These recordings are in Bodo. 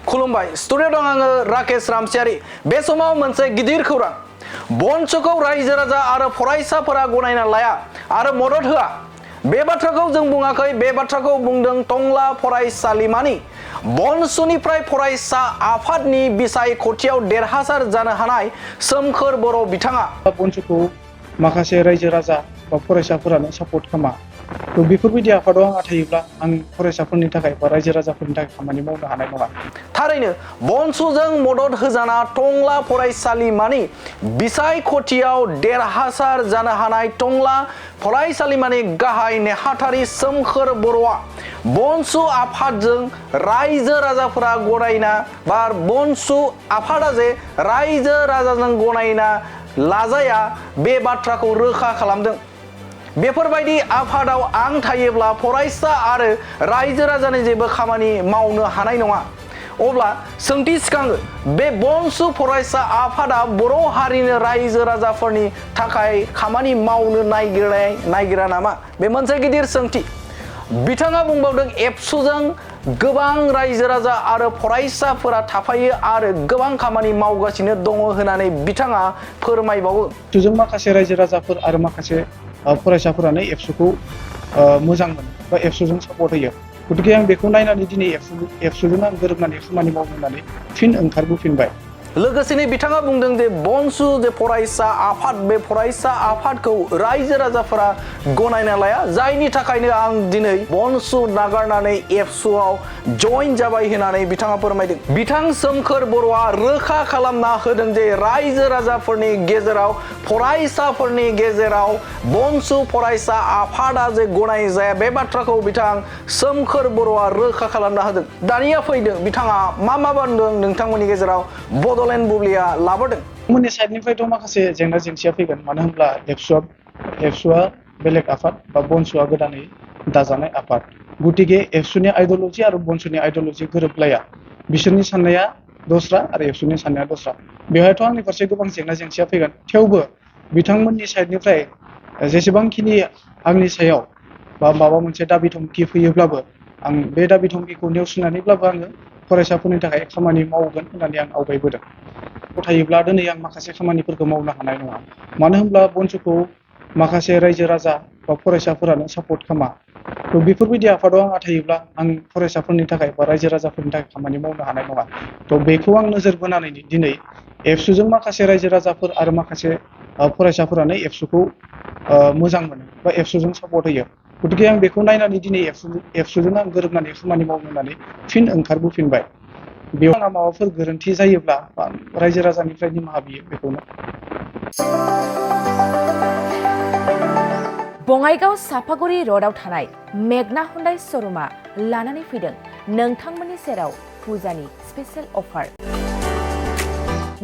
खुलुमबाय स्टुडिअ दं आङो राकेश रामसियारि बे समाव मोनसे गिदिर खौरां बनसुखौ रायजो राजा आरो फरायसाफोरा गनायना लाया आरो मदद होआ बे बाथ्राखौ जों बुङाखै बे बाथ्राखौ बुंदों टंला फरायसालिमानि बनसुनिफ्राय फरायसा आफादनि बिसायख'थियाव देरहासार जानो हानाय सोमखोर बर' बिथाङा बनसुखौ माखासे रायजो राजा बा फरायसाफोरानो सापर्ट खालामा बेफोरबायदि आफादाव आंहा थायोब्ला आं फरायसाफोरनि थाखाय बा रायजो राजाफोरनि थाखाय खामानि मावनो हानाय नङा थारैनो बनसुजों मदद होजाना टंला फरायसालिमानि बिसायख'थियाव देरहासार जानो हानाय टंला फरायसालिमानि गाहाय नेहाथारि सोमखोर बर'आ बनसु आफादजों रायजो राजाफोरा गनायना बा बनसु आफादा जे रायजो राजाजों गनायना लाजाया बे बाथ्राखौ रोखा खालामदों बेफोरबायदि आफादाव आं थायोब्ला फरायसा आरो रायजो राजानि जेबो खामानि मावनो हानाय नङा अब्ला सोंथि सिखाङो बे बनसु फरायसा आफादा बर' हारिनि रायजो राजाफोरनि थाखाय खामानि मावनो नागिरा नामा बे मोनसे गिदिर सोंथि बिथाङा बुंबावदों एबसुजों गोबां रायजो राजा आरो फरायसाफोरा थाफायो आरो गोबां खामानि मावगासिनो दङ होननानै बिथाङा फोरमायबावो जों माखासे रायजो राजाफोर आरो माखासे फरायसाफोरानो एबसुखौ मोजां मोनो बा एबसुजों सापर्ट होयो गतिके आं बेखौ नायनानै दिनै एबसुजों आं गोरोबनानै खामानि मावनो होननानै फिन ओंखारबोफिनबाय लोगोसेनो बिथाङा बुंदों जे बनसु जे फरायसा आफाद बे फरायसा आफादखौ रायजो राजाफोरा गनायना लाया जायनि थाखायनो आं दिनै बनसु नागारनानै एबसुआव जइन जाबाय होननानै बिथाङा फोरमायदों बिथां सोमखोर बर'आ रोखा खालामना होदों जे रायजो राजाफोरनि गेजेराव फरायसाफोरनि गेजेराव बनसु फरायसा आफादा जे गनाय जाया बे बाथ्राखौ बिथां सोमखोर बर'आ रोखा खालामना होदों दानिया फैदों बिथाङा मा बुंदों नोंथांमोननि गेजेराव बड'लेण्ड बुब्लिया लाबोदों मोननि साइडनिफ्रायथ' माखासे जेंना जेंसिया फैगोन मानो होनब्ला एबसुआ बेलेग आफाद बा बनसुआ गोदानै दाजानाय आफाद गतिके एबसुनि आइडिय'लजि आरो बनसुनि आइडिय'लजि गोरोबलाया बिसोरनि साननाया दस्रा आरो एबसुनि साननाया दस्रा बेवहायथ' आंनि फारसे गोबां जेंना जेंसिया फैगोन थेवबो बिथांमोननि साइडनिफ्राय जेसेबांखिनि आंनि सायाव बा माबा मोनसे दाबि धमखि फैयोब्लाबो आं बे दाबि धमखिखौ नेवसिनानैब्लाबो आङो फरायसाफोरनि थाखाय खामानि मावगोन होननानै आं आवगायबोदों गथायोब्ला दिनै आं माखासे खामानिफोरखौ मावनो हानाय नङा मानो होनब्ला बनसुखौ माखासे रायजो राजा बा फरायसाफोरानो सापर्ट खालामा बेफोरबायदि आफादाव आंहा थायोब्ला आं फरायसाफोरनि थाखाय बा रायजो राजाफोरनि थाखाय खामानि मावनो हानाय नङा बेखौ आं नोजोर बोनानै दिनै एबसुजों माखासे रायजो राजाफोर आरो माखासे फरायसाफोरानो एबसुखौ मोजां मोनो बा एबसुजों सापर्ट होयो गतिके आं बेखौ नायनानै दिनै एबसुजों आं गोरोबनानै खामानि मावनो होननानै फिन ओंखारबोफिनबाय बेयाव आंहा माबाफोर गोरोन्थि जायोब्ला रायजो राजानिफ्राय निमाहा बियो बेखौनो बङाइगाव सापागुरि र'डआव थानाय मेगना हुन्डाइ श'रुमा लानानै फैदों नोंथांमोननि सेराव फुजानि स्पेशेल अफार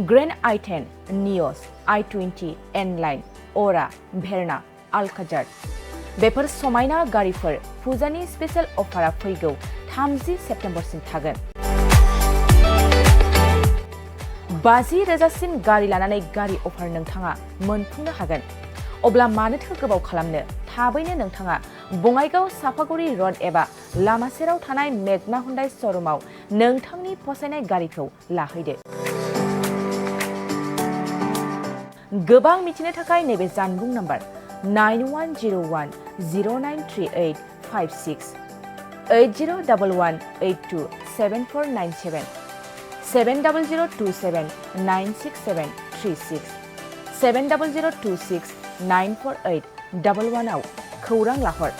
ग्रेन्ड i10 नियस i20 N-लाइन अरा भेरना आलकाजार बेफोर समायना गारिफोर फुजानि स्पेशेल अफारा फैगौ 30 सेप्तेम्बरसिम थागोन 50,000सिम गारि लानानै गारि अफार नोंथाङा मोनफुंनो हागोन अब्ला मानोथो गोबाव खालामनो थाबैनो नोंथाङा बङाइगाव सापागुरि र'ड एबा लामा सेराव थानाय मेगना हुन्डाइ श'रुमाव नोंथांनि फसायनाय गारिखौ लाहैदो गोबां मिथिनो थाखाय नैबे जानबुं नाम्बार 9101093856 8011827497 700279673 70026948111 आव खौरां लाहर